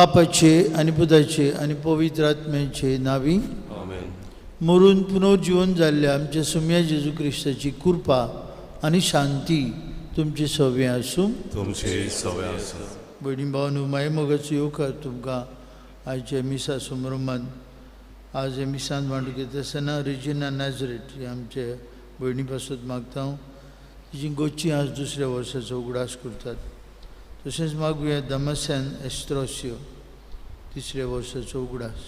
बापाचे आनी पुताचे आनी पवित्र आत्म्याचे नावी आमेन। मरून पुनर्जीवन जाल्ल्या आमच्या सुम्या जेजू क्रिस्ताची कृपा आनी शांती तुमचे सवे आसूं। तुमचे सवे आसूं। भयणी भावांनो, माये मोगाचो येवकार तुमकां आयच्या मिसा समारंभान। आज हे मिसान वांटो घेता आसतना रेजिना नाजरेट हे आमचे भयणी पासत मागता हांव। तिची गोची आज दुसऱ्या वर्साचो उगडास करतात। तशेंच मागुया दमास्यान एस्ट्रोसियो तिसऱ्या वर्साचो उगडास।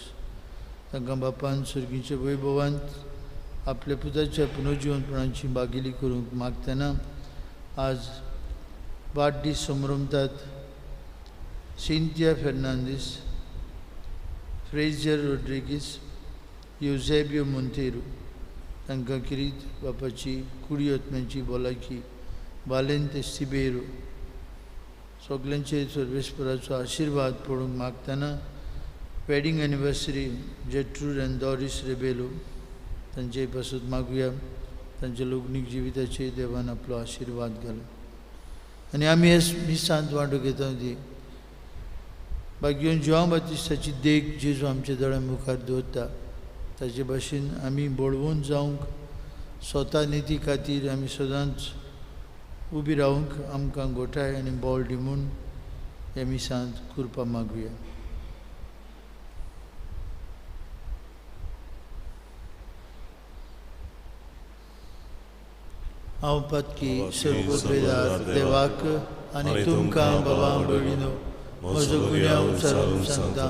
तांकां बापान सर्गीच्या वैभवांत आपल्या पुताच्या पुनर्जिवनपणाची बागिली करूंक मागतना आज वाडदीस समरमतात सिंथिया फेर्नांदीस, फ्रेजर रोड्रिगीस, युजेबियो मोंतेरू तांकां किरीत बापाची कुडी आत्म्यांची भलायकी बालेंत सिबेरो सगल्यांचेर सर्वेस्पराचो आशिर्वाद पडूंक मागतना wedding anniversary Gertrude and Doris Rebelo तांचे पासत मागुया। तांच्या लग्नीक जिविताचेर देवान आपलो आशिर्वाद घालो आनी आमी हे मिसांत वांटो घेता ती भाग्योन जुआंव बातिस्ताची देख जेजू आमच्या दोळ्या मुखार दवरता ताचे भाशेन आमी बळवंत जावंक स्वता निती खातीर आमी सदांच उबी रावंक आमकां गोठाय आनी बळ दी म्हूण ह्या मिसांत कृपा मागुया। हांव पातकी सर्वोत्वेदार देवाक आनी तुमकां बाबा भयणीनो म्हजो गुन्यांव विचारून सांगता।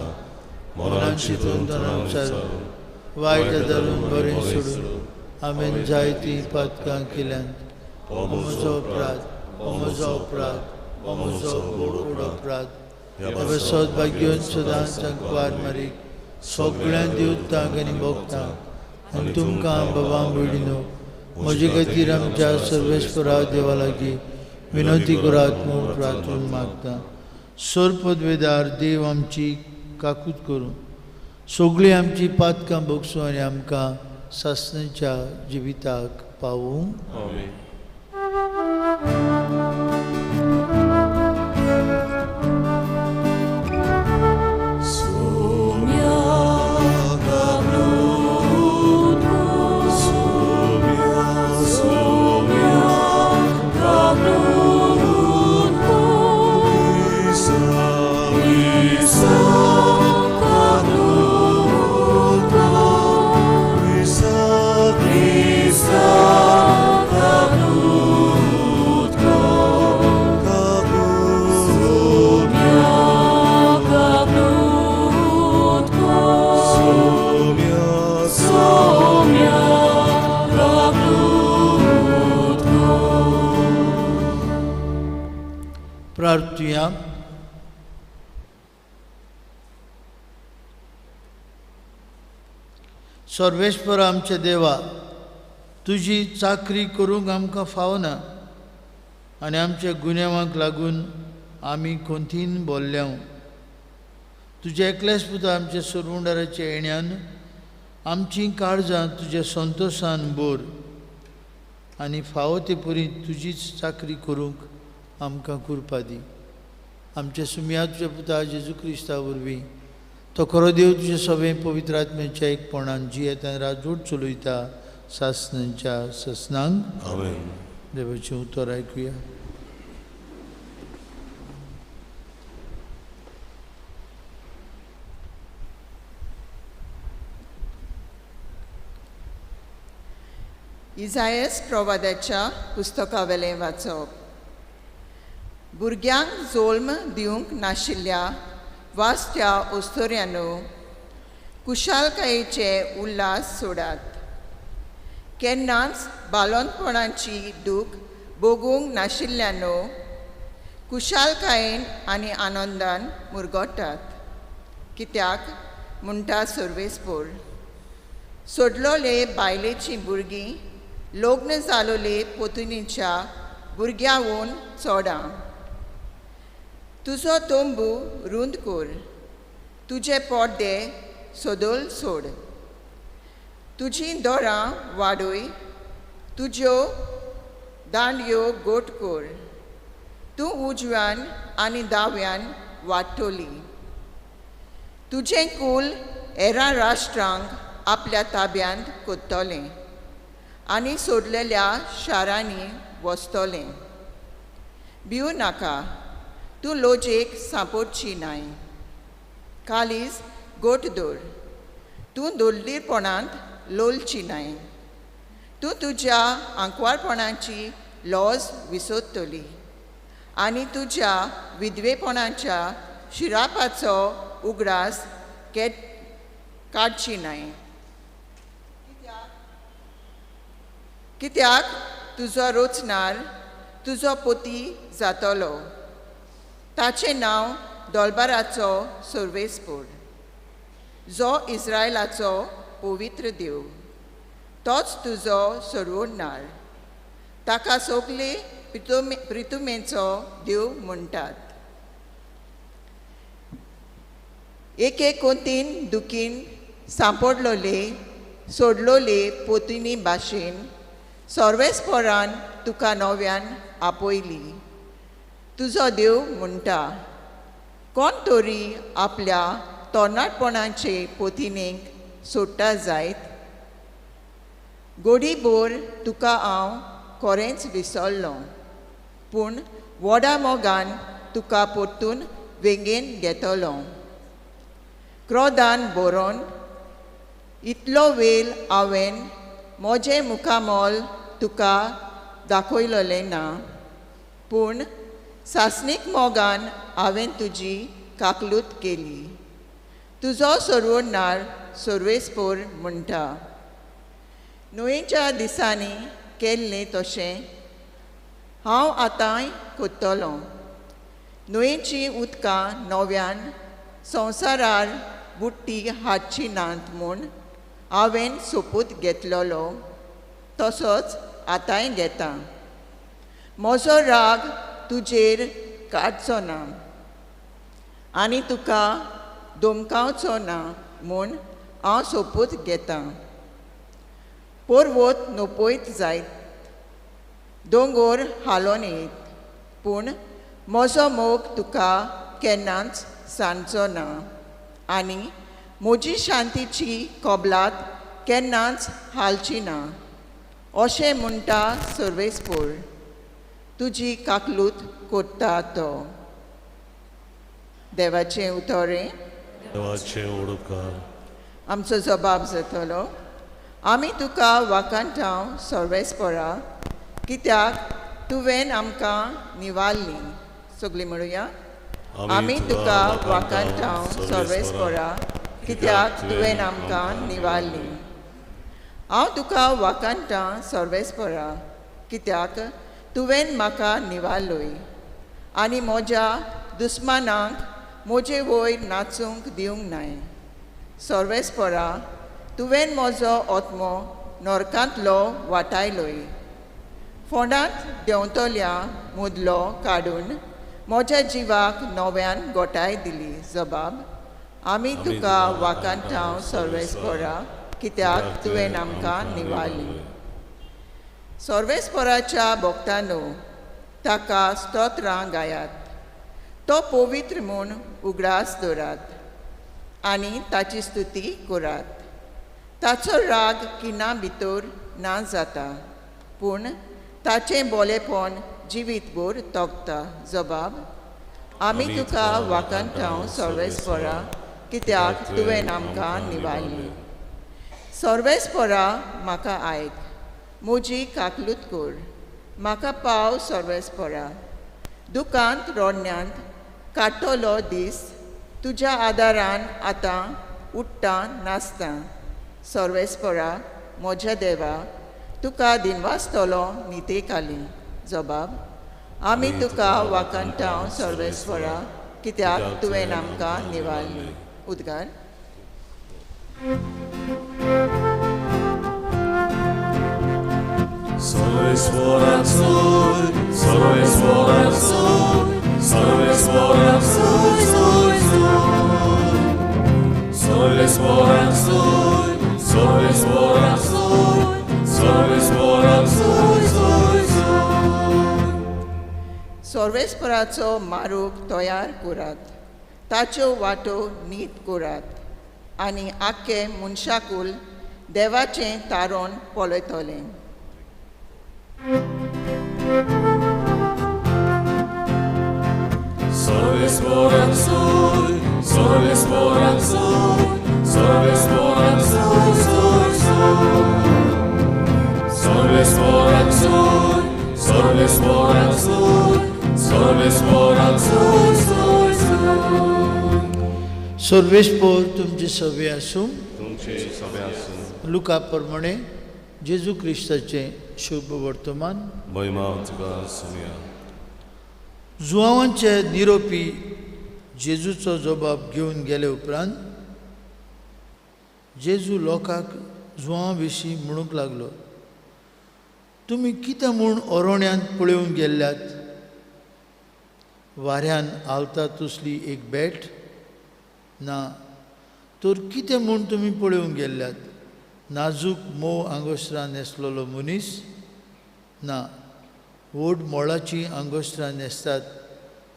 मनान चिंतून तणाव विचारून वायट धरून बरें सोडून हांवें जायतीं पातकां केल्यांत। हो म्हजो अपराध, हो म्हजो अपराध, हो म्हजो व्हड अपराध। सद भाग्योन सदांच वार मारीक सगळ्यां देवतांक आनी भक्तांक आनी तुमकां बाबा भयणीनो म्हजे खातीर आमच्या सर्वेस्परा देवा लागीं विनंती करात म्हूण प्रार्थून मागता। सर्पद्वेदार देव आमची काकूत करूं सगळीं आमची पातकां भोगसूं आनी आमकां सासणाच्या जिविताक पावूं। आमेन। प्रार्थुया। सर्वेस्पर आमच्या देवा, तुजी चाकरी करूंक आमकां फावना आनी आमच्या गुन्यांवांक लागून आमी कोंतीन बोल्ल्यांव। तुज्या एकल्याच पुता आमच्या सरवंडाराच्या येण्यान आमचीं काळजां तुज्या संतोशान बोर आनी फावो ते परी तुजीच चाकरी करूंक आमकां कृपा दी। आमच्या सुम्या तुज्या पुता जेजू क्रिस्ता वरवीं तो खरो देव तुज्या सगळें पवित्र आत्म्याच्या एकपणान जियेता राजवट चलयता सासणाच्या सासणांक। आमेन। देवाचें उतर आयकुया। इजायस प्रवादाच्या पुस्तकावेलें वाचप। भुरग्यांक जोल्म दिवंक नाशिल्ल्या वाचत्या ओस्तोऱ्यानो कुशालकायेचे उल्हास सोडात। केन्नाच बालोनपणाची दूख भोगूंक नाशिल्ल्यानो कुशालकायेन आनी आनंदान मुरगोटात। कित्याक म्हणटा सर्वेस्पोर, सोडलोले बायलेचीं भुरगीं लग्न जालोले पोतुनीच्या भुरग्यांवून चोडां। तुजो तंबू रुंद कर, तुजे पड्डे सदोल सोड, तुजीं दोरां वाडय, तुज्यो दांडयो गोट कर, तूं उजव्यान आनी दाव्यान वाडटली। तुजें कूल हेरां राष्ट्रांक आपल्या ताब्यांत कोत्तलें आनी सोडलेल्या शारांनी वसतलें. भिवू नाका, तूं लोजेक सांपोडची नाय. कालीज गोट दवर, तूं दोल्लीरपणांत लोलची नाय. तूं तुज्या आंकवारपणाची लॉज विसरतली आनी तुज्या विधवेपणाच्या शिरापाचो उगडास काडची नाय. कित्याक तुजो रोचणार तुजो पोती जातलो, ताचें नांव दोलबाराचो सर्वेस्पोर, जो इस्रायलाचो पवित्र देव, तोच तुजो सोडवणार. ताका सगळे प्रितुमेचो देव म्हणटात. एके कोंतीन दुखीन सांपडलोले सोडलोले पोतिनी भाशेन सर्वेस्पोरान तुका नव्यान आपयली. तुजो देव म्हणटा, कोण तरी आपल्या तरणाटपणाचे पोतिनेक सोडटा जायत? गोडीभर तुका हांव खरेंच विसरलो, पूण व्हडा मोगान तुका परतून वेंगेन घेतलो. क्रोधान बरोवन इतलो वेळ हांवें म्हजें मुखामोल तुका दाखयलोलें ना, पूण सासणीक मोगान हांवें तुजी काकलूत केली. तुजो सोडवणार सर्वेस्पोर म्हणटा, न्हंयेच्या दिसांनी केल्लें तशें हांव आतांय कोत्तलो. न्हंयेचीं उदकां नव्यान संवसारार बुडटी हाडची नात म्हूण हांवें सोपूत घेतलेलो, तसोच आतांय घेता. म्हजो राग तुजेर काडचो ना आनी तुका धमकावचो ना म्हूण हांव सोपूत घेता. पर्वत नपयत जायत, दोंगोर हालोन येत, पूण म्हजो मोग तुका केन्नाच सांडचो ना आनी म्हजी शांतीची कबलात केन्नाच हालची ना, अशें म्हणटा सर्वेस्पोर, तुजी काकलूत कोत्ता तो. देवाचें उतरें. देवाचें उपकार. आमचो जबाब जातलो, आमी तुका वाखाणटांव सर्वेस्पोरा, कित्याक तुवें आमकां निवारली. सगळीं म्हणुया, आमी तुका वाखाणटांव सर्वेस्पोरा, कित्याक तुवें आमकां निवारली. हांव तुका वाखाणटां सर्वेस्पोरा, कित्याक तुवें म्हाका निवारलोय आनी म्हज्या दुस्मानांक म्हजे वयर नाचूंक दिवंक नाय. सर्वेस्पोरा, तुवें म्हजो आत्मो नरकांतलो वाटायलोय. फोंडांत देंवतल्या मुदलो काडून म्हज्या जिवाक नव्यान गोठाय दिली. जबाब, आमी तुका वाखाणटांव सर्वेस्पोरा, कित्याक तुवें आमकां निवारली. सर्वेस्पोराच्या भक्तांनो, ताका स्तोत्रां गायात, तो पवित्र म्हूण उगडास दवरात आनी ताची स्तुती करात. ताचो राग किना भितर ना जाता, पूण ताचें बोलेपण जिवीतभर तोखता. जबाब, आमी तुका वाखाणटांव सर्वेस्पोरा, कित्याक तुवें आमकां निवारली. सर्वेस्पोरा, म्हाका आयक, म्हजी काकलूत कर, म्हाका पाव सर्वेस्पोरा. दुकांत रोडण्यांत काडटलो दीस तुज्या आदारान आतां उठ्ठा नाचता. सर्वेस्पोरा, म्हज्या देवा, तुका दिनवासतलो नितेकाली. जबाब, आमी तुका वाखाणटांव सर्वेस्पोरा, कित्याक तुवें आमकां निवारली. उद्गार. सर्वेस्पोराचोय, सर्वेस्पोराचोय, सर्वेस्पोराचोय, सोय, सोय. सर्वेस्पोराचोय, सर्वेस्पोराचोय, सर्वेस्पोराचोय, सोय, सोय. सर्वेस्पोराचो मारूक तयार करात, ताच्यो वाटो नीत करात आनी आख्खें मनशाकूल देवाचें तारण पळयतलें. सर्वेस्पोर तुमचे सभे आसूं. लुका प्रमाणे जेजू क्रिस्ताचें शुभ वर्तमान. जुवांचे निरोपी जेजूचो जबाब घेवन गेले उपरांत जेजू लोकांक जुवां विशीं म्हणूंक लागलो, तुमी कितें म्हूण ओरोण्यांत पळोवंक गेल्ल्यात? वाऱ्यान आलता तसली एक बेट ना तर कितें म्हूण तुमी पळोवंक गेल्ल्यात? नाजूक मोव आंगोस्त्रां न्हेसलेलो मनीस ना, व्हड मोळाचीं आंगोस्त्रां न्हेसतात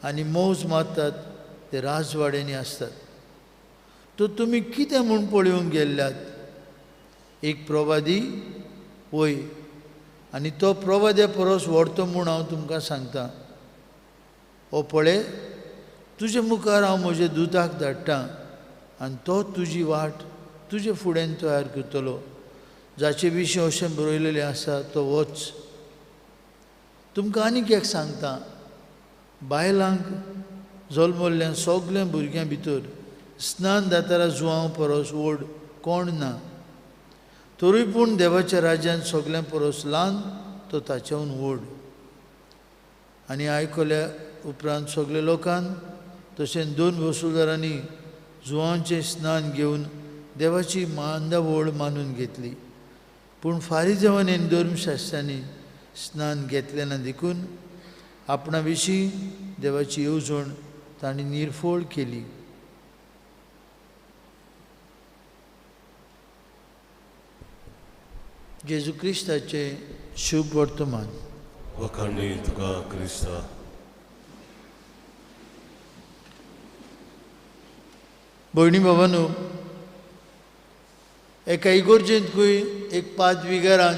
आनी मौज मारतात ते राजवाड्यांनी आसतात. तर तुमी कितें म्हूण पळोवंक गेल्ल्यात? एक प्रवादी? वय, आनी तो प्रवाद्या परस व्हडतो म्हूण हांव तुमकां सांगता. ओ पळय, तुजे मुखार हांव म्हज्या दुताक धाडटा आनी तो तुजी वाट तुजे फुड्यान तयार करतलो. जाचे विशीं अशें बरयलेलें आसा तो वच. तुमकां आनीक एक सांगता, बायलांक जल्मल्ल्या सगल्या भुरग्यां भितर स्नान दातारा जुवां परस व्हड कोण ना, तरूय पूण देवाच्या राज्यान सगल्यां परस ल्हान तो ताच्याहून व्हड. आनी आयकल्या उपरांत सगल्या लोकान तशेंच दोन वसुलदारांनी जुवांचें स्नान घेवन देवाची मांदावळ मानून घेतली. पूण फारीजवांनी आनी धर्मशास्त्रांनी स्नान घेतलें ना देखून आपणा विशीं देवाची येवजण तांणी निर्फळ केली. जेजू क्रिस्ताचें शुभ वर्तमान. वखाणी तुका क्रिस्ता. भयणी बाबांनो, एका इगोर्जेंतकूय एक पादविगारान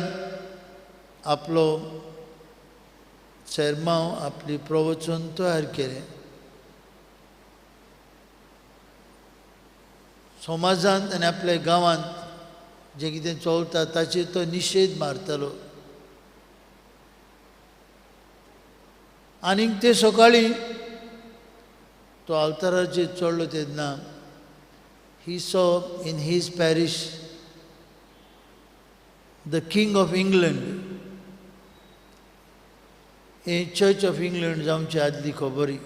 आपलो सेरमांव, आपली प्रवचन तयार केलें. समाजांत आनी आपल्या गांवांत जें कितें चलता ताचेर तो निशेध मारतालो. आनीक ते सकाळीं तो आल्ताराचेर चडलो तेन्ना he saw in his parish the King of England. हे चर्च ऑफ इंग्लंड जावचे आदली खबरी.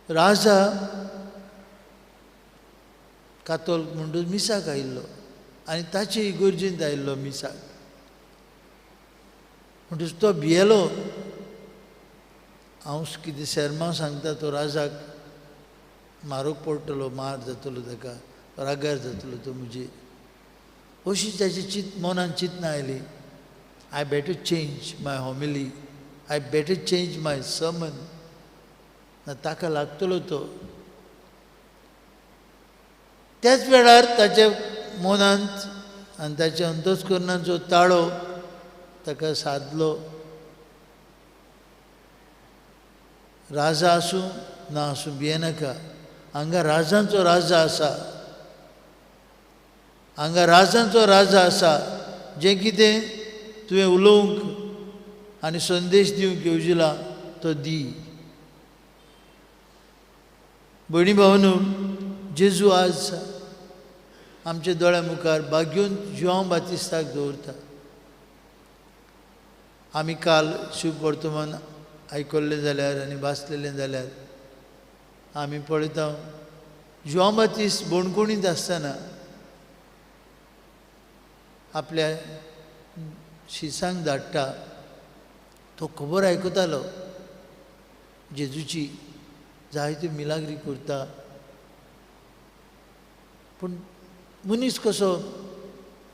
राजा कातोल्क म्हणटूच मिसाक आयिल्लो आनी ताचे इगर्जेंत आयिल्लो मिसाक. म्हणटूच तो भियेलो. हांव कितें सेरमांव सांगता तो राजाक मारूंक पडटलो, मार जातलो ताका, रागार जातलो तो म्हजेर, अशी ताची चिंत मनान चिंतना आयली. I better change my homily, I better change my sermon. ना ताका लागतलो तो. त्याच वेळार ताच्या मनांत आनी ताच्या अंतस्करणाचो ताळो ताका सादलो. राजा आसूं ना आसूं भियेनाका, हांगा राजांचो राजा आसा, हांगा राजांचो राजा आसा. जें कितें तुवें उलोवंक आनी संदेश दिवंक येवजिला तो दी. भयणी भावांनो, जेजू आज आमच्या दोळ्या मुखार बागेवन जुआंव बातिस्ताक दवरता. आमी काल शुभ वर्तमान आयकल्लें जाल्यार आनी वाचलेलें जाल्यार आमी पळयता जुआंव बातिस्त बणकोणींत आसतना आपल्या शिसांक धाडटा. तो खबर आयकतालो जेजूची, जायत्यो मिलाग्री करता. पूण मनीस कसो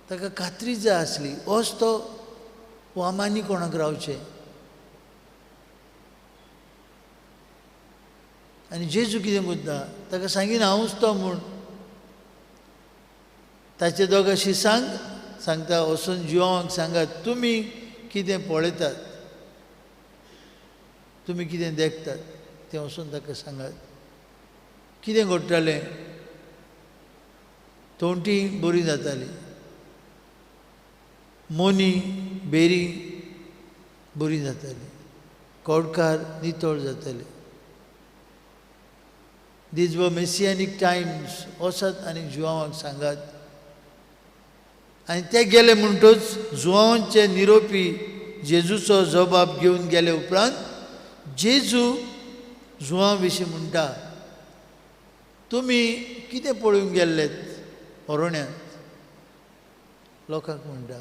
ताका खात्री जाय आसली, होच तो वामांनी कोणाक रावचें. आनी जेजू कितें करता ताका सांगीन हांवूच तो म्हूण. ताचे दोगां शिसांक सांगता वचून जिवांक सांगात तुमी कितें पळयतात, तुमी कितें देखतात तें वचून ताका सांगात. कितें घडटालें? तोंटी बरी जाताली, मोनी बेरी बरी जाताली, कोडकार नितळ जाताले. These were messianic times. वचात आनी जुवांक सांगात. आनी ते गेले म्हणटच जुवांचे निरोपी जेजूचो जबाब घेवन गेले उपरांत जेजू जुवां विशीं म्हणटा, तुमी कितें पळोवंक गेल्लेत अरण्यांत? लोकांक म्हणटा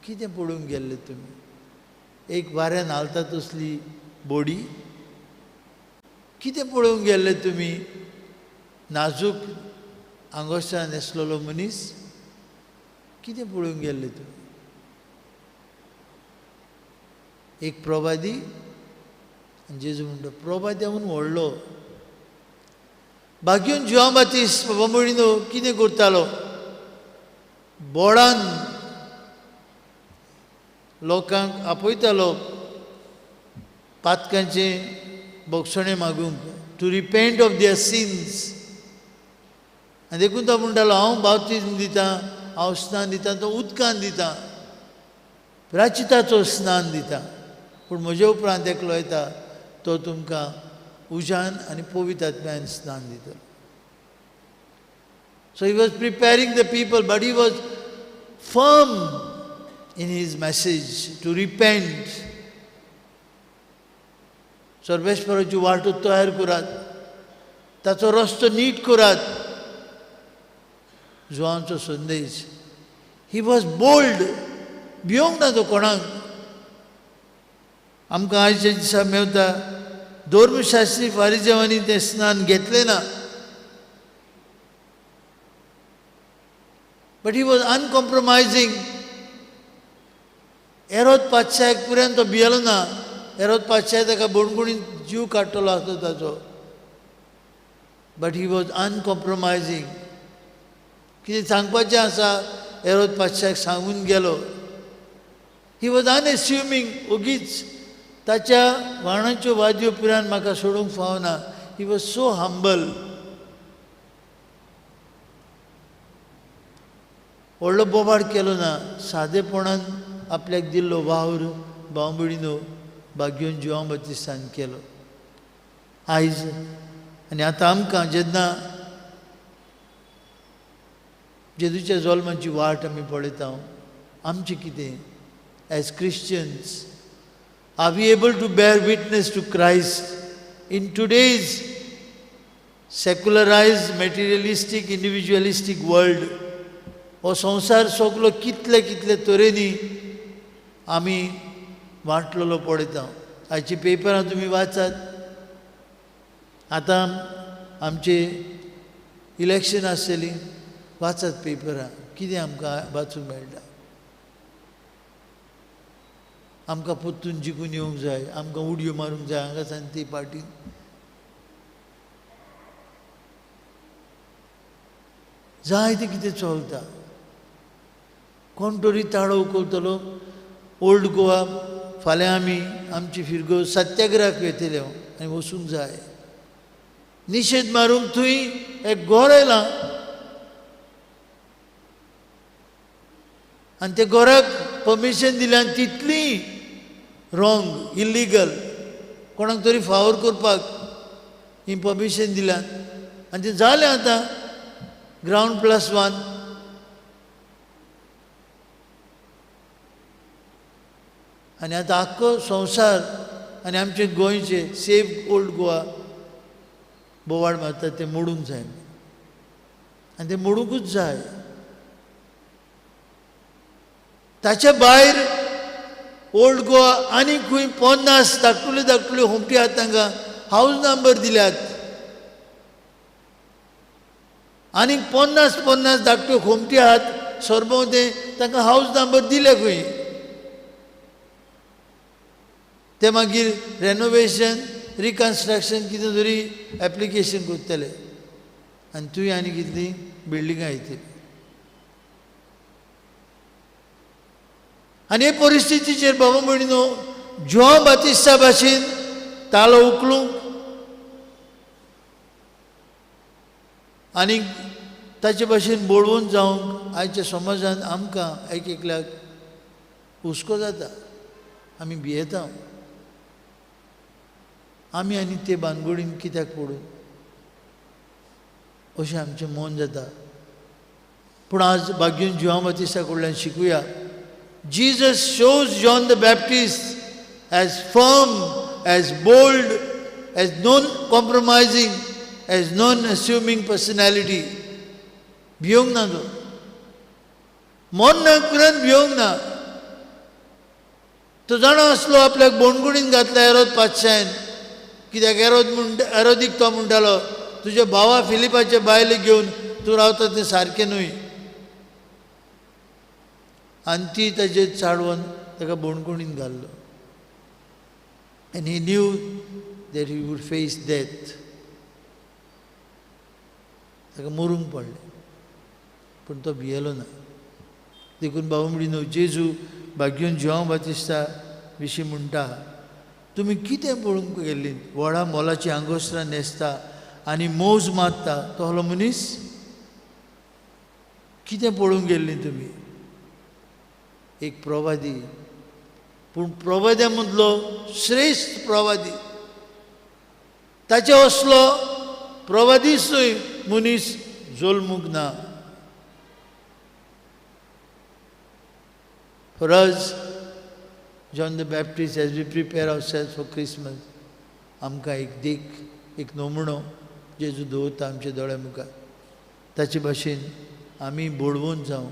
कितें पळोवंक गेल्ले तुमी? एक वाऱ्यान हालता तसली बोडी? कितें पळोवंक गेल्ले तुमी? नाजूक आंगोस्तां न्हेसलेलो मनीस? कितें पळोवंक गेल्ले तुमी? एक प्रवादी. आनी जेजू म्हणटा प्रवाद्याहून व्हडलो. बागीन जुआंव बातिस्त बाबा भयणीनो कितें करतालो? बोडान लोकांक आपयतालो पातकांचें बोगसणें मागूंक, to repent of their sins. आनी देखून तो म्हणटालो हांव बाप्तिज्म दितां, हांव स्नान दितां, तो उदकान दितां, प्राचिताचो स्नान दितां, पूण म्हजे उपरांत एकलो येता तो तुमकां उज्यान आनी पवित्र आत्म्यान स्नान दितलो. So he was preparing the people, but he was firm in his message to repent. सर्वेस्पराची वाटो तयार करात, ताचो रस्तो नीट करात. जुवांचो संदेश. He was bold. भियोंक ना तो कोणाक. आमकां आयच्या दिसा मेवता धर्मशास्त्री फारिजेवांनी तें स्नान घेतलें ना, but he was uncompromising. एरोद पातशाक पुऱ्यान तो भियेलो ना. एरोद पातशाय ताका बोणकुणीन जीव काडटलो आसलो ताचो, but he was uncompromising. कितें सांगपाचें आसा एरोद पातशाक सांगून गेलो. He was unassuming. ओगीच ताच्या वाणाच्यो वाद्यो पुऱ्यान म्हाका सोडूंक फावना. He was so humble. व्हडलो बोबाड केलो ना, सादेपणान आपल्याक दिल्लो वावर भाव भयणीनो बागेवन जुआंव बातिस्तान केलो. आयज आनी आतां आमकां जेन्ना जेजूच्या जल्माची वाट आमी पळयता, आमचें कितें as Christians? Are we able to bear witness to Christ in today's secularized, materialistic, individualistic world? हो संवसार सगलो कितले कितले तरेनी आमी वांटलेलो पळयता. आयची पेपरां तुमी वाचात. आतां आमचे इलेक्शन आसतली, वाचात पेपरां, कितें आमकां वाचूंक मेळटा. आमकां परतून जिखून येवंक जाय, आमकां उडयो मारूंक जाय हांगा सान ती पार्टी. जाय तें कितें चलता. कोण तरी ताळो उखलतलो ओल्ड गोवा फाल्यां आमी आमची फिरगो सत्याग्रहाक वेतले आनी वचूंक जाय. निशेध मारूंक थंय एक गोर आयलां आनी त्या गोराक परमिशन दिल्यान तितली रॉंग, इल्लिगल, कोणाक तरी फावर करपाक ही परमिशन दिल्यान आनी तें जालें आतां ग्रावंड प्लस वन. आनी आतां आख्खो संवसार आनी आमचे गोंयचे सेफ ओल्ड गोवा बोवाळ मारता तें मोडूंक जाय आनी तें मोडुंकूच जाय. ताचे भायर ओल्ड गोवा आनी खंय 50 धाकटुल्यो धाकटुल्यो होमटी आहात तांकां हावज नंबर दिल्यात. आनीक 50-50 धाकट्यो खोमटी आहात सरभोंवते तांकां हावज नंबर दिले खंय. ते मागीर रेनोवेशन रिकन्स्ट्रक्शन कितें तरी एप्लिकेशन करतले आनी तुवें आनी कितलीं बिल्डिंगां येतली. आनी हे परिस्थितीचेर बाबा भयणीनो जुआंव बातिस्ता भाशेन तालो उखलूंक आनी ताचे भाशेन बळवंत जावंक आयच्या समाजान आमकां एक एकल्याक हुस्को जाता. आमी भियेता, आमी आनी ते बानगोडीन कित्याक पडूं अशें आमचें मन जाता. पूण आज भाग्यून जुआंव बातिस्ता कडल्यान शिकुया. Jesus shows John the Baptist as firm, as bold, as non-compromising, as non-assuming personality. भियोंक ना तो, मन ना उपरांत भियोंक ना. तो जाणा आसलो आपल्याक बोणगुणीन घातला एरोद पातशायन, कित्याक एरोद म्हण एरोदीक तो म्हणटालो तुज्या भावा फिलिपाचे बायले घेवन तूं रावता तें सारकें न्हय. आनी ती ताजेर चाडवन ताका बोणकुणीन घाल्लो. And he knew that he would face death. ताका मरूंक पडलें, पूण तो भियेलो ना. देखून बाबा म्हणिनो जेजू भाग्यून जुआंव बातिस्ता विशीं म्हणटा, तुमी कितें पळोवंक गेल्लीं? व्हडा मोलाचीं आंगोस्त्रां न्हेसता आनी मौज मारता तसलो मनीस कितें पळोवंक गेल्लीं तुमी? एक प्रवादी, पूण प्रवाद्या मदलो श्रेश्ठ प्रवादी. ताचे असलो प्रवादीच न्हय मनीस जल्मूंक ना. For us, John the Baptist, as we prepare ourselves for Christmas, आमकां एक देख, एक नमुनो जेजू दवरता आमच्या दोळ्या मुखार. ताचे भाशेन आमी बळवंत जावं,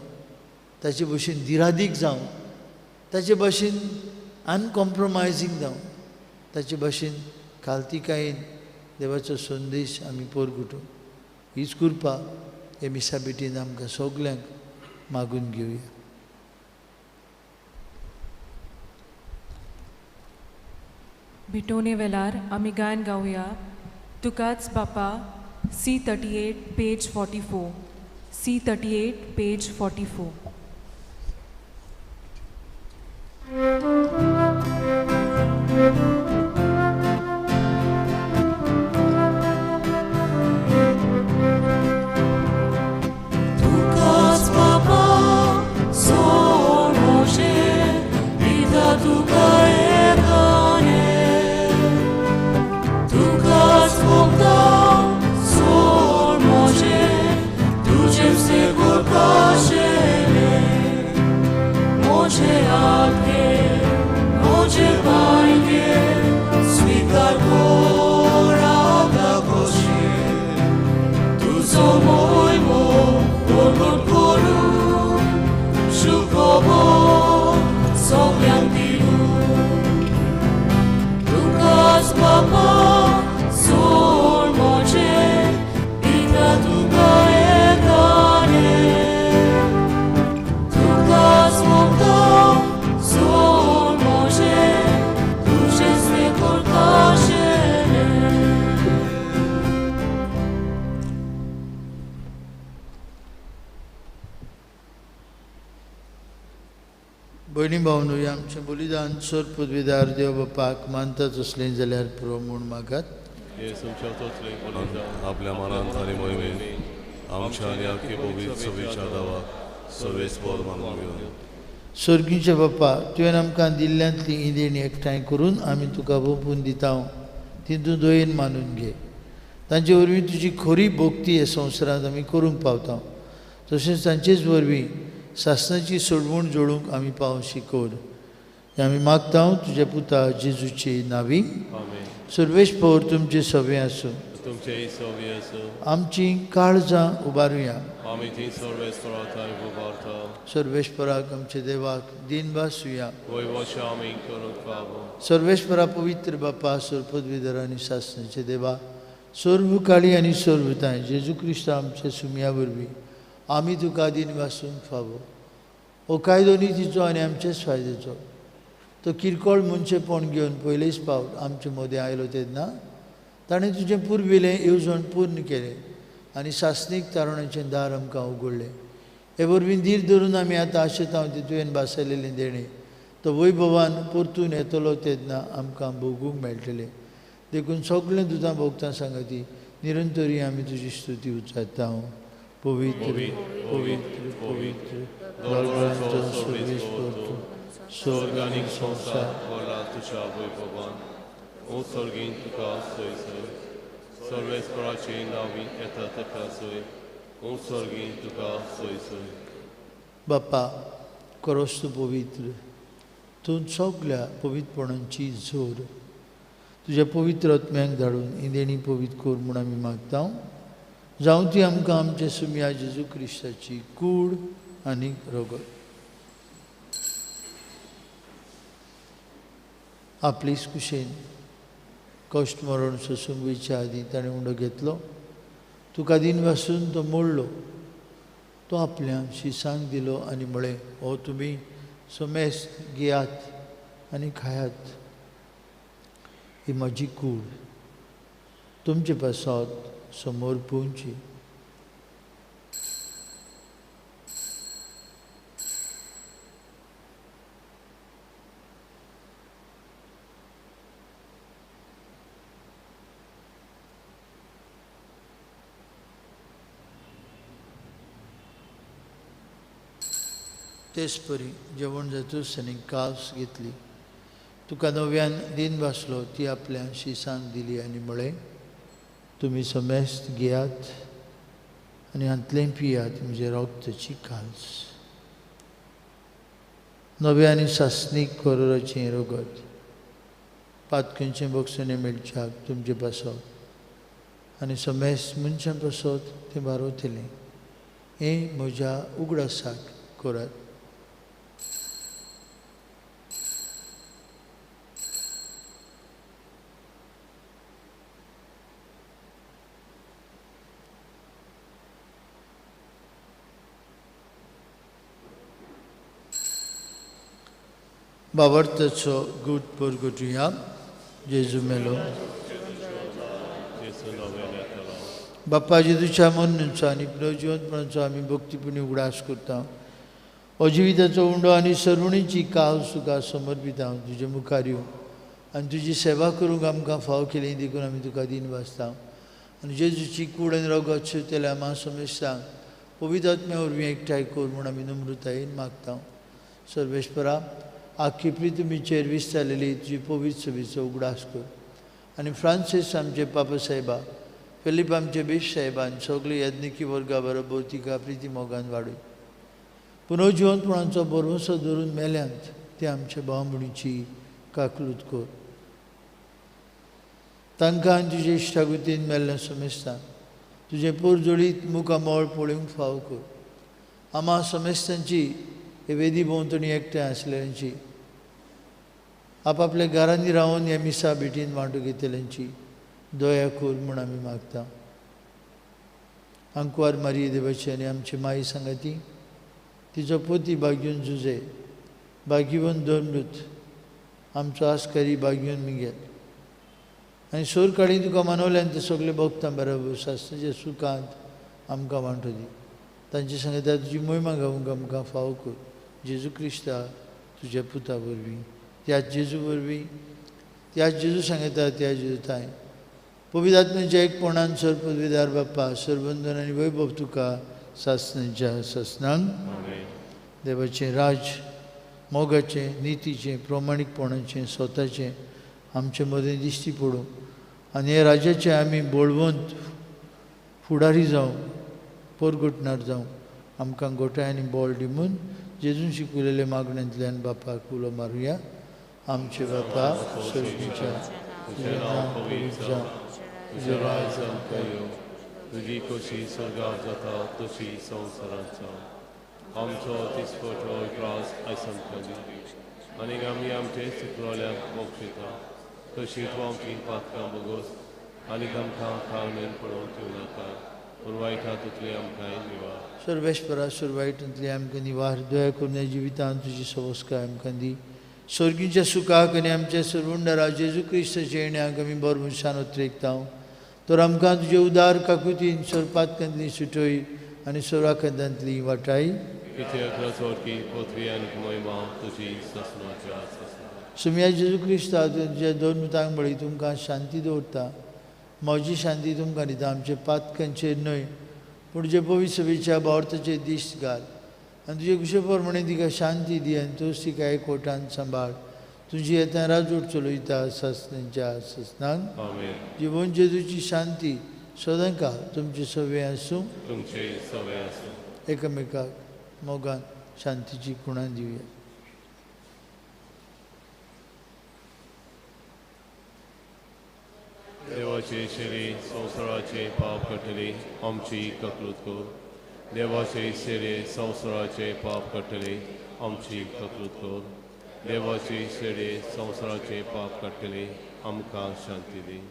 ताचे भशेन दिरादीक जावं, ताचे भशेन अनकॉम्प्रोमायजींग जावं, ताचे भशेन खालतिकायेन देवाचो संदेश आमी पोरगुटूं. हीच कृपा हे मिसा भेटीन आमकां सगल्यांक मागून घेवया. भेटोवणे वेळार आमी गायन गावया तुकाच बापा, C38 page 44, C38 page 44. तुकाच बापा सोड म्हजें दिता तुका एकाने, तुकाच भोगता सोड म्हजें तुजें सेगूर पाशेलें, म्हजें हात घे म्हजें पांय घे स्विकार कर आतां कशें तुजो मोयमो प्रकट करूं सुखबर सगल्यांक दिवं. तुकाच बापा सोड म्हजें दिता तुका एकाने, तुकाच मोगता सोड म्हजें तुजें स्वीकार खाशेलें. भयणी भावनो, आमचें बलिदान सर पदवीदार देव बापाक मानता तसलें जाल्यार पुरो म्हूण मागात. आपल्या मनांत आनी मोहिमेन आमच्या आनी आख्खे पवित्र सभेच्या दावाक सर्वेस्पर मानून घेवन. सर्गीच्या बापा, तुवें आमकां दिल्ल्यांतली ही देणी एकठांय करून आमी तुका ओंपून दिता, ती तूं दयेन मानून घे. तांचे वरवीं तुजी खरी भक्ती हे संवसारांत आमी करूंक पावता, तशेंच तांचेच वरवीं सासणाची सोडवण जोडूंक आमी पावशी शिकोर. हें आमी मागता तुज्या पुता जेजूचे नांवी. सर्वेस्पर तुमचें सवें आसूं. तुमचें सवें आसूं. आमचीं काळजां उबारुया. आमी ती सर्वेस्परा उबारता. सर्वेस्पराक आमच्या देवाक दीन भासुया. वैवश आमी करूंक फावो. सर्वेस्परा पवित्र बापा, सर्वपदवीधर आनी सासणाचे देवा, सर्व काळी आनी सर्वताय जेजू क्रिस्त आमच्या सुमया वरवीं आमी तुका दीन भासूंक फावो. हो कायदो नितीचो आनी आमचेच फायद्याचो. तो किरकोळ मनशेपण घेवन पयलेच पावट आमचे मदें आयलो तेन्ना ताणें तुजें पुर्विलें येवजण पूर्ण केलें आनी सासणीक तारुण्याचें दार आमकां उगडलें. हे वरवीं धीर धरून आमी आतां आशेतांव ती तुवें भासयलेलें देणें तो वैभवान परतून येतलो तेन्ना आमकां भोगूंक मेळटलें. देखून सगळें दुदां भोगतां सांगती निरंतरी आमी तुजी स्तुती उच्चारता. पवित्र पवित्र पवित्र दोळगळांचो सर्वेस्पर तूं, स्वर्ग आनी संवसार भरला तुज्या वैभवान. ओ सर्गीन तुका सोय सोय, सर्वेस्पराचे नांवी येता ताका सोय. ओ सर्गीन तुका सोय सोय. बापा खरोच तूं पवित्र, तूं सगल्या पवित्रपणांची जोर. तुज्या पवित्र आत्म्याक धाडून ही देणी पवित्र कर म्हूण आमी मागता. जावं ती आमकां आमच्या सुमया जेजू क्रिस्ताची कूड आनी रगत. आपलीच कुशेन कश्ट मरण सोसूंक वयच्या आदीं ताणें उंडो घेतलो, तुका दिन वासून तो मोडलो, तो आपल्या शिसांक दिलो आनी म्हळें, हो तुमी समेस्त घेयात आनी खायात, ही म्हजी कूड तुमचे पासत समोर पोवची. तेच परी जेवण जातूच ताणें कास घेतली, तुका नव्यान दिन भासलो, ती आपल्या शिसांक दिली आनी म्हळें, तुमी समेस्त घेयात आनी हांतलें पियात, म्हजें रगताची कास, नव्या आनी सासणीक करोराचें रगत, पातकेंचें बक्षणें मेळच्याक तुमचे पासत आनी समेस्त मनशां पासत तें बारवतलें. हें म्हज्या उगडासाक करात. बाबर्थचो गुट परगटुया. जेजू मेलो. बाप्पा जेजूच्या मरणाचो आनी पुनर्जिवंतपणाचो आमी भक्तीपुणी उगडास करता. हो जिविताचो उंडो आनी सर्वणीची काल तुका समर्पिता. तुजे मुखार येवन आनी तुजी सेवा करूंक आमकां फाव केली देखून आमी तुका दिन वाचता. आनी जेजूची कूड आनी रगत शिवतल्या आमा समेस्तांक पवित्र आत्म्या वरवीं एकठांय कर म्हूण आमी नम्रतायेन मागता. सर्वेस्परा, आख्खी पृथ्वीचेर विस्तारलेली तुजी पवित्र सभेचो उगडास कर आनी फ्रांसीस आमचे पापा साहेबा, फिलीप आमचे बीश साहेबान सगळे यज्ञिकी वर्गा बरोबर तिका प्रिती मोगान वाडय. पुनर्जिवंतपणाचो भरवंसो धरून मेल्यांत ते आमचे भावभयणीची काकलूत कर. तांकां आनी तुजे इश्टागतीन मेल्ल्या समेस्तांक तुजें पोरजोळीत मुखामळ पळोवंक फाव कर. आमा समेस्तांची हे वेदी भोंवतणी एकठांय आसलेल्यांची, आपापल्या घरांनी रावन ह्या मिसा भेटीन वांटो घेतल्यांची दया कर म्हूण आमी मागता. आंकवार मारी देवाची आनी आमची माई सांगाती, तिचो पोती बागीवन जुजे, बागीवन दोनमृत, आमचो आस्कारी बागीवन मिगेल आनी सोर काडी तुका मानवल्यान ते सगळे भोगता बरोबर शास्त्राच्या सुखांत आमकां वांटो दी. तांचे सांगता तुजी मोहिमा गावूंक आमकां फाव कर. जेजू क्रिस्ता तुज्या पुता वरवीं, त्या जेजू वरवीं, त्या जेजू सांगता त्या जेजू थांय पवित्र आत्म्याच्या एकपणान सर पदवीदार बाप्पा सरबंधन आनी वैभव तुका सासणाच्या सासणांक. देवाचें राज मोगाचें, नितीचें, प्रमाणीकपणाचें, स्वताचें आमचे मदें दिश्टी पडूं आनी हे राजाचें आमी बळवंत फुडारी जावं, परगटणार जावं. आमकां गोठाय आनी बळ दी म्हूण जेजून शिकयलेले मागण्यांतल्यान बापाक उलो मारुया. आमचे बापा सर्गीच्या, तुजें नांव पवित्र जावं, तुजें राज आमकां येवं, तुजी खोशी स्वर्गार जाता तशी संवसारांत जावं. आमचो दिसपटो त्रास आयज आमकां दी आनी आमी आमचे चुकलोल्यांक बक्षिता तशी तूं आमची पातकां बगोस आनी आमकां खावणेन पडोवंक दिवं नाका, पूण वायटा तुतली आमकां निवार. सर्वेस्परा, सर्वायटांतली आमकां निवार. दया करून ह्या जिवितांत तुजी सवस्काय आमकां दी. सोर्गीच्या सुखाक आनी आमच्या सर्वुंडरा जेजू क्रिस्ताच्या येण्याक आमी बरो मनशान उतरेकता. तर आमकां तुजे उदार काकुतीन सोरपातकांतली सुटय आनी सोराखंदांतली वाटाय. सुम्या जेजू क्रिस्ता तुज्या दोन मुतांक बळी तुमकां शांती दवरता. म्हजी शांती तुमकां दिता. आमचे पातकांचेर न्हय पूण जे पवित्र सभेच्या भावार्थाचेर दिश्ट घाल आनी तुजे कुशे प्रमाणे तिका शांती दी आनी तूंच तिका एकवटान सांबाळ. तुजी येता राजवट चलयता ससनांच्या ससनांक. जिवन जेजूची शांती सदांकाळ तुमचे सवे आसूं. एकामेकाक मोगान शांतीची खुणा दिवया. देवाचे शेरे संवसाराचे पाप काडटले आमची ककलूत कर. देवाचे शेरे संवसाराचे पाप काडटले आमची ककलूत कर. देवाचे शेरे संवसाराचे पाप काडटले आमकां शांती दी.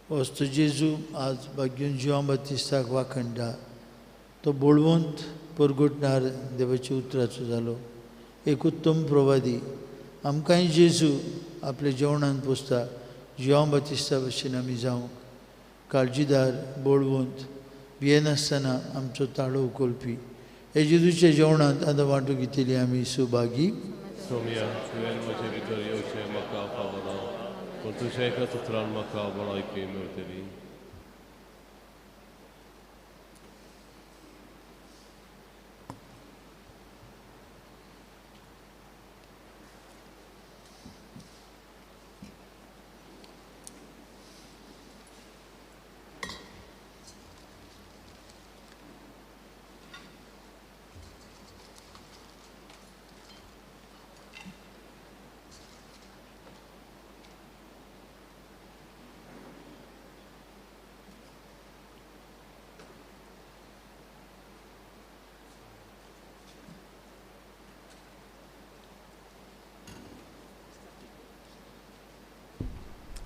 वस्तू जेजू आज भाग्यून जिवां बातिस्ताक वाखणटा. तो बळवंत परगटणार देवाच्या उतराचो जालो एक उत्तम प्रवादी. आमकांय जेजू आपल्या जेवणान पोसता. जिवां बातिस्ता भशेन आमी जावंक काळजीदार बळवंत भियेनासतना आमचो ताळो उखलपी. हे जेजूच्या जेवणांत आतां वांटो घेतली आमी सुभागी. सोम्या तुवें म्हजे भितर येवचें म्हाका फावना पूण तुज्या एका उतरान म्हाका भलायकी मेळटली.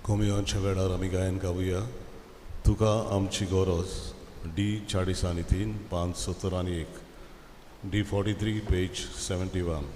कोमियांच्या वेळार आमी गायन गावया. तुका आमची गरज डी 40 आनी 3 5 70 आनी 1 D 43 page 71.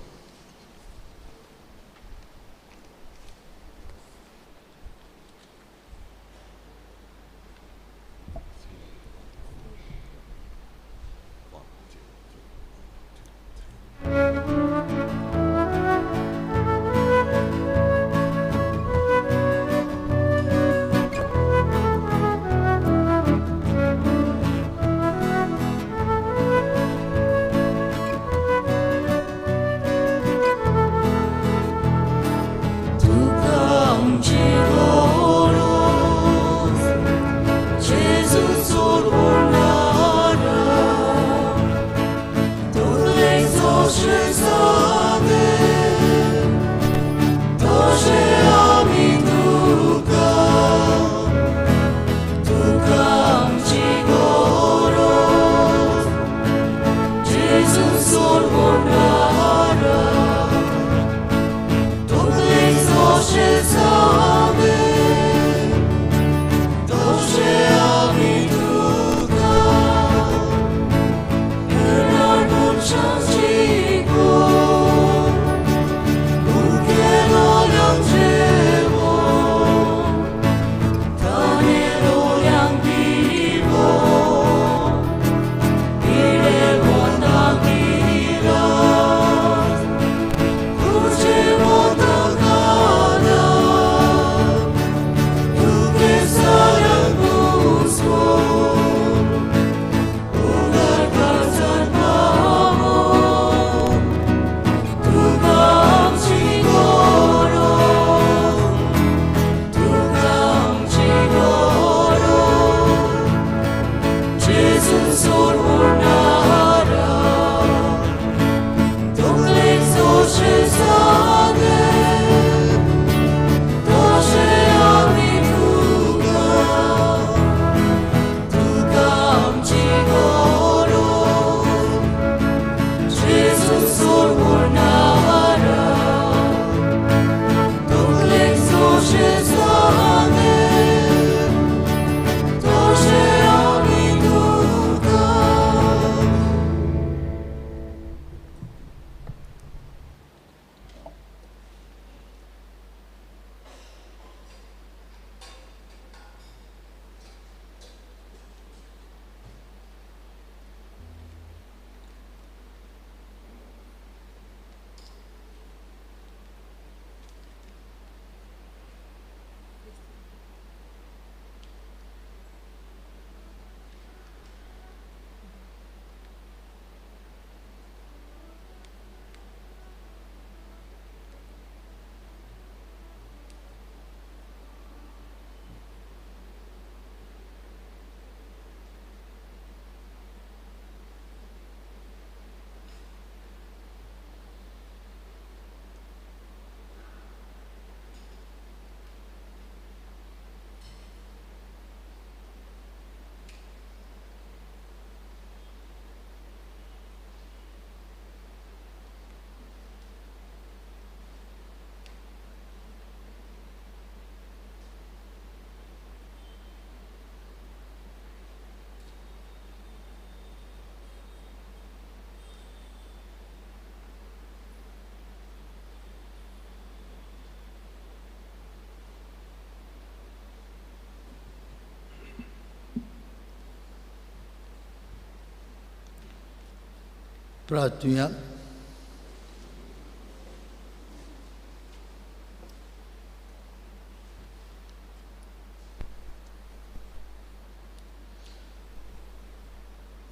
प्रार्थुया.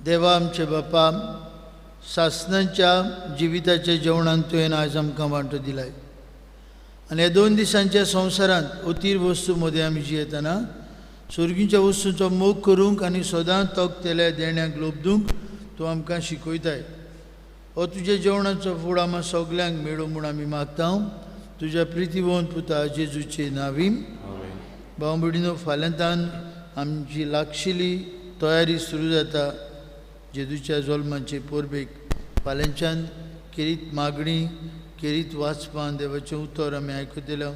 देवा आमचे बापा, सासनाच्या जिविताच्या जेवणान तुवें आयज आमकां वांटो दिलाय आनी ह्या 2 दिसांच्या संवसारांत अतीर वस्तू मदें आमी जियेतना सोर्गींच्या वस्तूंचो मोग करूंक आनी सदां तोखतेल्या देण्याक लोबदूंक तूं आमकां शिकयताय. हो तुज्या जेवणाचो फूड आमकां सगल्यांक मेळूं म्हूण आमी मागता तुज्या प्रितीवंत पुता जेजूचे नांवी. भाव भयणीनो, फाल्यांतान आमची लागशिली तयारी सुरू जाता जेजूच्या जल्माचे परबेक. फाल्यांच्यान केरीत मागणी, केरीत वाचपान देवाचें उतर आमी आयकतले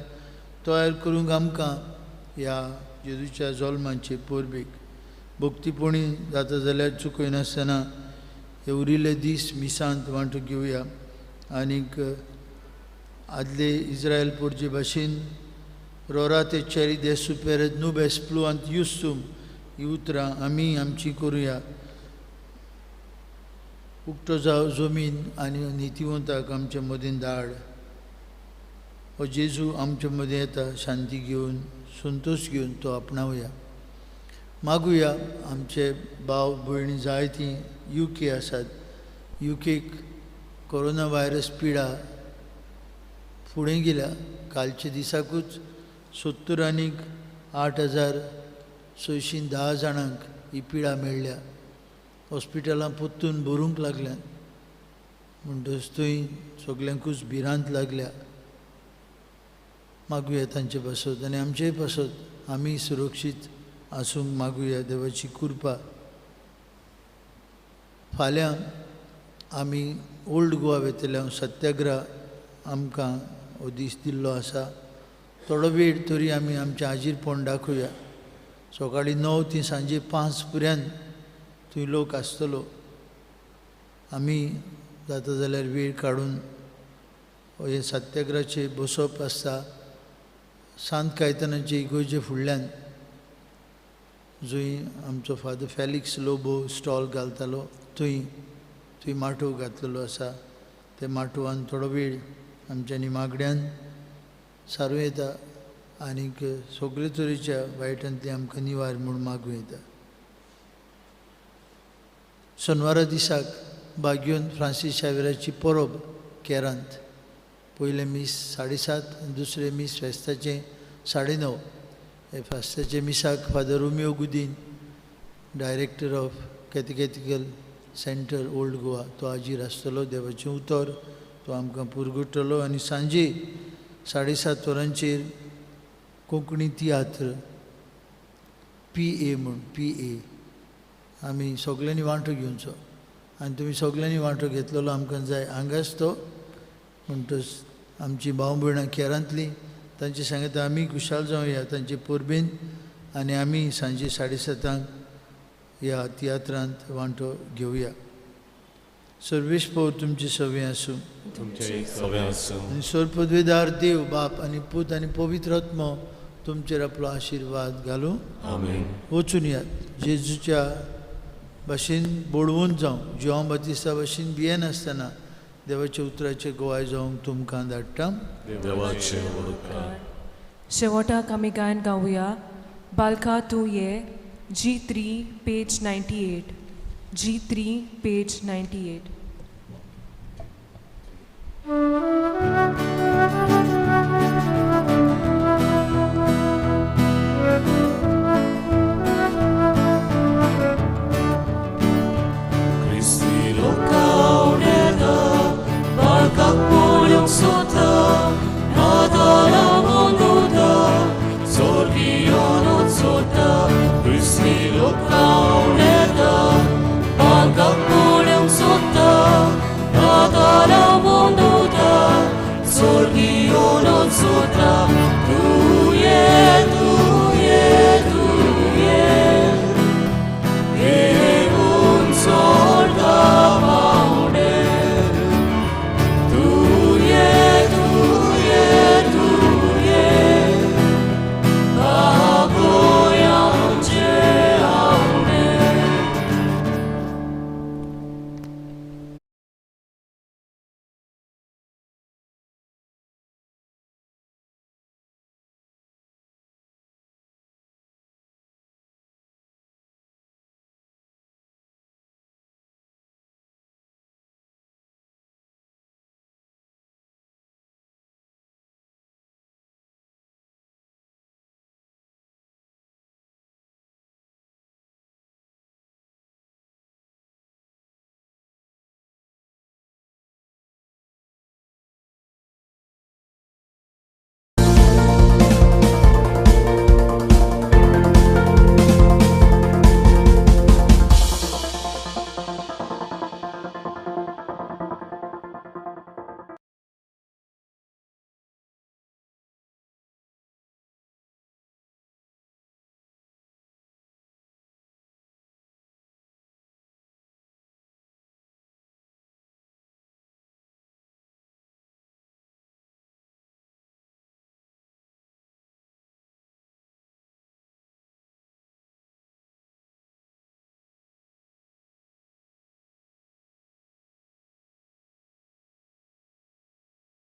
तयार करूंक आमकां ह्या जेजूच्या जल्माचे परबेक भक्तीपणी जाता जाल्यार चुकयनासतना हे उरिल्ले दीस मिसांत वांटो घेवया. आनीक आदले इस्रायल पोरचे भाशेन रोरा ते चेरी देसू पेरत नुब एस्प्लू आनी युस्तूम ही उतरां आमी आमची करुया. उक्तो जावं जमीन आनी नितिवंताक आमचे मदीं धाड. हो जेजू आमचे मदीं येता शांती घेवन, संतोश घेवन तो आपणावया. मागुया आमचे भाव भयणी जायतीं युके आसात. युकेक कोरोना व्हायरस पिडा फुडें गेल्या. कालच्या दिसाकूच 70,8610 जाणांक ही पिडा मेळ्ळ्या. हॉस्पिटलां परतून भरूंक लागल्यात म्हणटच थंय सगल्यांकूच भिरांत लागल्या. मागुया तांचे पासत आनी आमचेय पासत आमी सुरक्षीत आसूंक मागुया देवाची कृपा. फाल्यां आमी ओल्ड गोवा वेतल्या सत्याग्रह आमकां हो दीस दिल्लो आसा. थोडो वेळ तरी आमी आमचें आजीरपण दाखोवया. सकाळीं 9 ते सांजे 5 पर्यंत थंय लोक आसतलो. आमी जाता जाल्यार वेळ काडून हे सत्याग्रहाचें बसप आसता सांत कायतानाचे इगोर्जे फुडल्यान, जंय आमचो फादर फेलिक्स लोबो स्टॉल घालतालो थंय थंय माटोव घातलेलो आसा. ते माटोवान थोडो वेळ आमच्यांनी मागड्यान सारूं येता आनीक सगळे तरेच्या वायटांतली आमकां निवार म्हूण मागूं येता. शेनवारा दिसाक बागयोन फ्रांसीस शावेराची परब केरांत. पयलें मीस 7:30, दुसरें मीस फेस्ताचें 9:30. हे फेस्ताचे मिसाक father Romeo Gudin, director of catechetical centre old Goa, तो हाजीर आसतलो. देवाचें उतर तो आमकां पुरगुट्टलो. आनी सांजे 7:30 वरांचेर कोंकणी तियात्र पी ए म्हूण पी ए आमी सगल्यांनी वांटो घेवचो आनी तुमी सगल्यांनी वांटो घेतलेलो आमकां जाय. हांगाच तो म्हणटच आमची भाव भयणां केरांतलीं तांचे सांगता आमी खुशाल जावया तांचे परबेन आनी आमी सांजे 7:30 ह्या तियात्रांत वांटो घेवया. सर्वेश पवर तुमचे सवे आसूं. आनी सर्वपदवेदार देव बाप आनी पूत आनी पवित्र आत्मो तुमचेर आपलो आशिर्वाद घालूं. वचून यात जेजूच्या भाशेन बळवंत जावं, जिवां बातिस्ता भाशेन भियेनासतना देवाच्या उतराचे गोवाय जावंक तुमकां धाडटा. शेवटाक आमी गायन गावया बालका तूं ये, G3 page 98, G3 page 98.